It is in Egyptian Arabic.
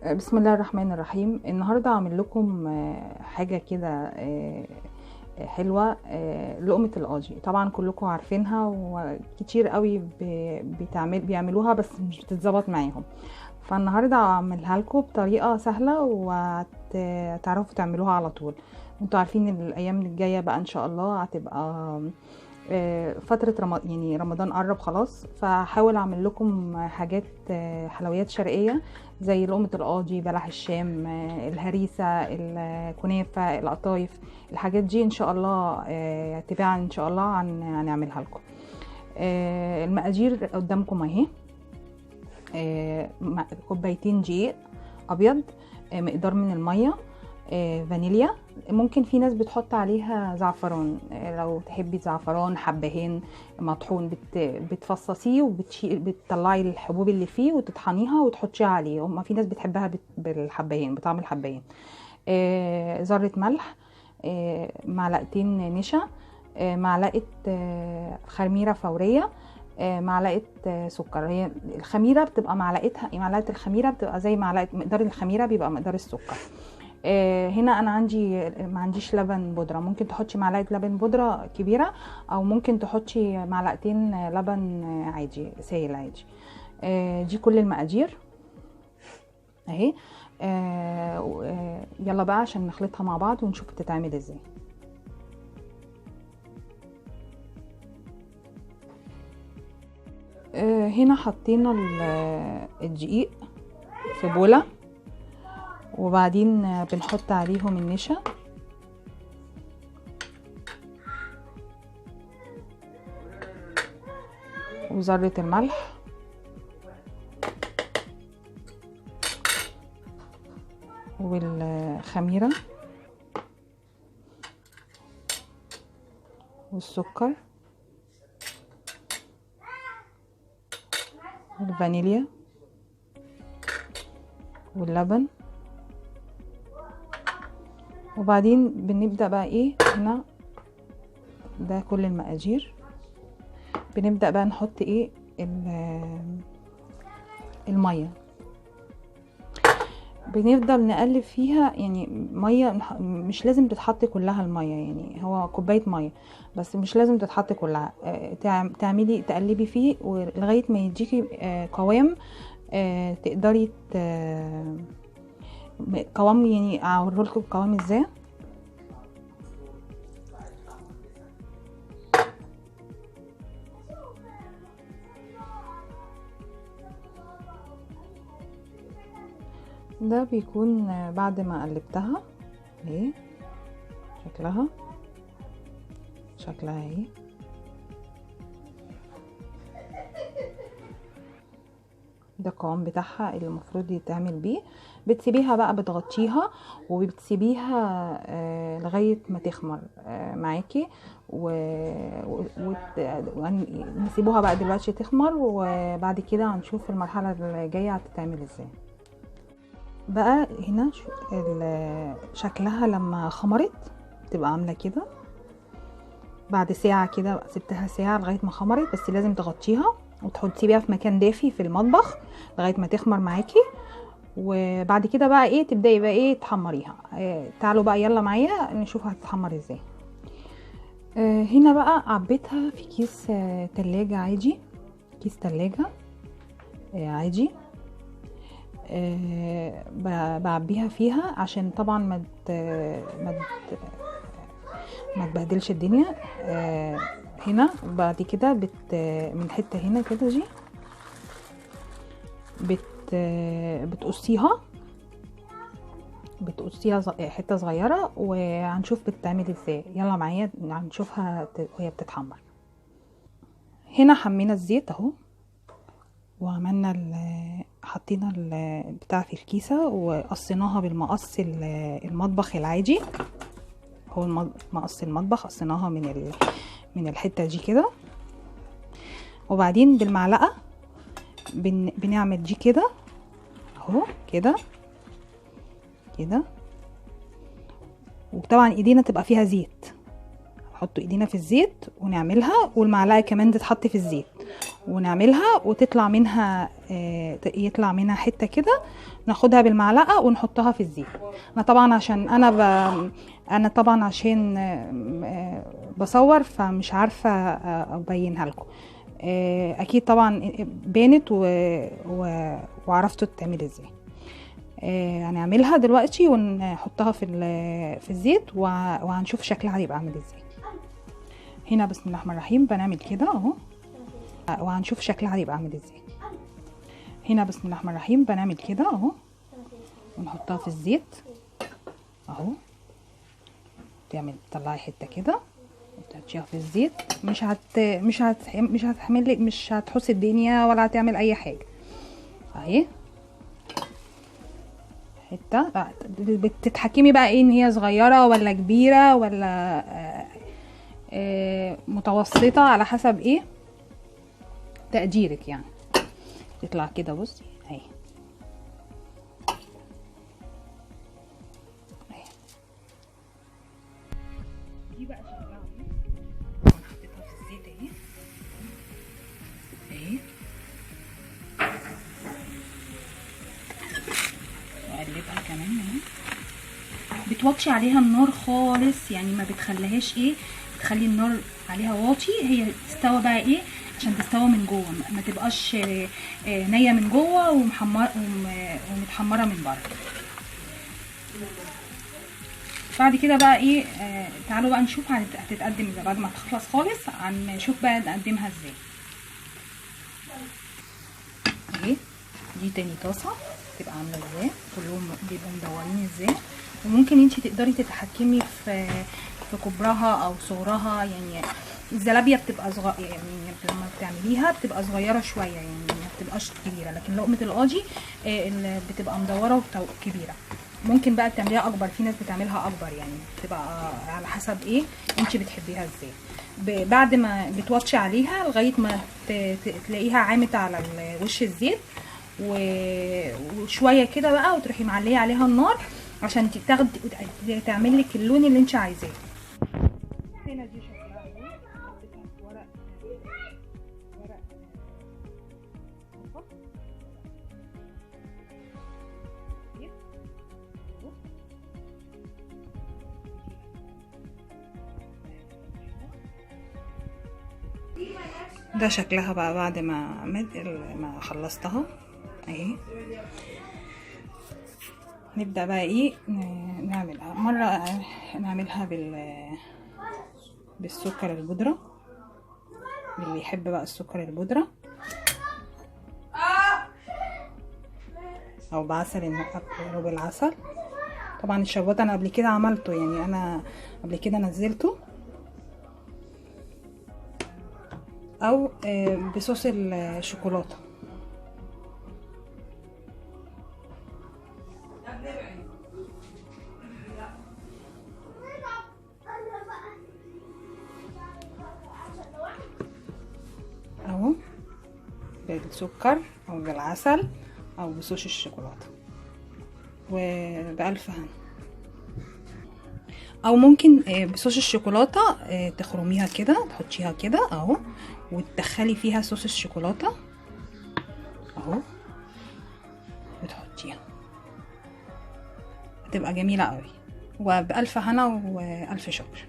بسم الله الرحمن الرحيم. النهارده هعمل لكم حاجة كده حلوة، لقمة القاضي. طبعا كلكم عارفينها وكتير قوي بيعملوها بس مش بتتظبط معاهم. فالنهارده هعملها لكم بطريقة سهلة وهتعرفوا تعملوها على طول. انتوا عارفين الايام الجاية بقى ان شاء الله هتبقى فترة يعني رمضان قرب خلاص، فحاول اعمل لكم حاجات حلويات شرقية زي لقمة القاضي، بلح الشام، الهريسة، الكنافة، القطايف، الحاجات دي ان شاء الله تباعا ان شاء الله هنعملها لكم. المقادير قدامكم اهي. كوبايتين دقيق ابيض، مقدار من المية، فانيليا، ممكن في ناس بتحط عليها زعفران لو تحبي زعفران، حبهان مطحون، بتفصصيه وبتطلعي الحبوب اللي فيه وتطحنيها وتحطيها عليه. هما في ناس بتحبها بالحبهان، بطعم الحبهان. ذرة ملح، معلقتين نشا، معلقة خميرة فورية، معلقة سكر. هي الخميرة بتبقى معلقتها، معلقة الخميرة بتبقى زي معلقة مقدار الخميرة بيبقى مقدار السكر. هنا انا عندي ما عنديش لبن بودرة، ممكن تحطي معلقة لبن بودرة كبيرة او ممكن تحطي معلقتين لبن عادي سائل عادي. دي كل المقادير اهي. يلا بقى عشان نخلطها مع بعض ونشوف بتتعمل ازاي. هنا حطينا الدقيق في بولة، وبعدين بنحط عليهم النشا، وذرة الملح، والخميرة، والسكر، والفانيليا، واللبن. وبعدين بنبدأ بقى ايه، هنا ده كل المقادير. بنبدأ بقى نحط ايه المية، بنفضل نقلب فيها. يعني مية مش لازم تتحط كلها المية، يعني هو كوباية مية بس مش لازم تتحط كلها. تعملي تقلبي فيه لغاية ما يديكي قوام تقدري قوام، يعني اوريلكم القوام ازاي. ده بيكون بعد ما قلبتها اهي شكلها اهي. ده القوام بتاعها اللي المفروض يتعمل بيه. بتسيبيها بقى، بتغطيها وبتسيبيها لغاية ما تخمر معاكي، ونسيبوها بقى دلوقتي تخمر، وبعد كده هنشوف المرحلة الجاية هتتعمل ازاي. بقى هنا شكلها لما خمرت تبقى عامله كده. بعد ساعة كده، سبتها ساعة لغاية ما خمرت، بس لازم تغطيها وتحطي بيها في مكان دافي في المطبخ لغاية ما تخمر معاكي. وبعد كده بقى ايه، تبداي بقى ايه تحمريها. تعالوا بقى يلا معايا نشوف هتتحمر ازاي. هنا بقى عبيتها في كيس تلاجة عادي، كيس تلاجة عادي. بعبيها فيها عشان طبعا ما تبهدلش الدنيا. هنا بعد كده من حتة هنا كده دي بتقصيها حتة صغيرة، وهنشوف بتتعمل ازاي. يلا معايا هنشوفها وهي بتتحمر. هنا حمينا الزيت اهو، وعملنا حطينا البتاع في الكيسة وقصيناها بالمقص المطبخ العادي، هو مقص المطبخ، قصيناها من الحتة دي كده. وبعدين بالمعلقه بنعمل دي كده اهو، كده كده. وطبعا ايدينا تبقى فيها زيت، نحط ايدينا في الزيت ونعملها، والمعلقه كمان تتحط في الزيت، ونعملها وتطلع منها يطلع منها حتة كده، ناخدها بالمعلقه ونحطها في الزيت. انا طبعا عشان انا طبعا عشان بصور فمش عارفه ابينها لكم. اكيد طبعا بانت وعرفتوا تتعمل ازاي. هنعملها دلوقتي ونحطها في الزيت وهنشوف شكلها هيبقى عامل ازاي. هنا بسم الله الرحمن الرحيم بنعمل كده اهو، وهنشوف شكلها هيبقى عامل ازاي. هنا بسم الله الرحمن الرحيم بنعمل كده اهو، ونحطها في الزيت اهو. تعمل تطلعي حتة كده وتحطيها في الزيت، مش هت مش هت مش هتحمل، مش هتحوس الدنيا ولا هتعمل اي حاجة. اهي حتة بتتحكمي بقى ايه، ان هي صغيرة ولا كبيرة ولا متوسطه، على حسب ايه تقديرك يعني. تطلع كده بصي اهي، دي بقى شكلها اهي. انا حطيتها في الزيت اهي اهي، واقلبها كمان اهي. بتوطي عليها النار خالص، يعني ما بتخليهاش ايه، بتخلي النار عليها واطي. هي تستوى بقى ايه عشان تستوى من جوه، ما تبقاش نيه من جوه ومحمر ومتحمره من بره. بعد كده بقى ايه، تعالوا بقى نشوف هتتقدم ازاي بعد ما تخلص خالص. هنشوف بقى نقدمها ازاي. اهي دي تاني طاسه تبقى عامله ازاي، كلهم بيبقوا مدورين ازاي. وممكن انتي تقدري تتحكمي في كبرها او صغرها. يعني الزلابيه بتبقى صغيرة، يعني لما بتعمليها بتبقى صغيرة شوية، يعني ما بتبقاش كبيرة. لكن لقمة القاضي بتبقى مدورة وكبيره. ممكن بقى تعمليها اكبر، في ناس بتعملها اكبر، يعني بتبقى على حسب ايه انت بتحبيها ازاي. بعد ما بتوطي عليها لغاية ما تلاقيها عامت على وش الزيت وشوية كده بقى، وتروحي معليه عليها النار عشان تاخدي تعمل لك اللون اللي انت عايزاه. هنا دي شكلها اهو، حطيتها في ورق ده شكلها بقى بعد ما خلصتها اهي. نبدأ بقى ايه نعملها مرة، نعملها بالسكر البودرة، اللي يحب بقى السكر البودرة، او بعسل او بالعسل. طبعا الشربات انا قبل كده عملته، يعني انا قبل كده نزلته، او بصوص الشوكولاتة. اهو بالسكر او بالعسل او بصوص الشوكولاتة، وبألف هنا. او ممكن بصوص الشوكولاتة تخرميها كده، تحطيها كده اهو، وتدخلي فيها صوص الشوكولاتة اهو وتحطيها، هتبقى جميلة قوي. وبألف هنا وألف شكر.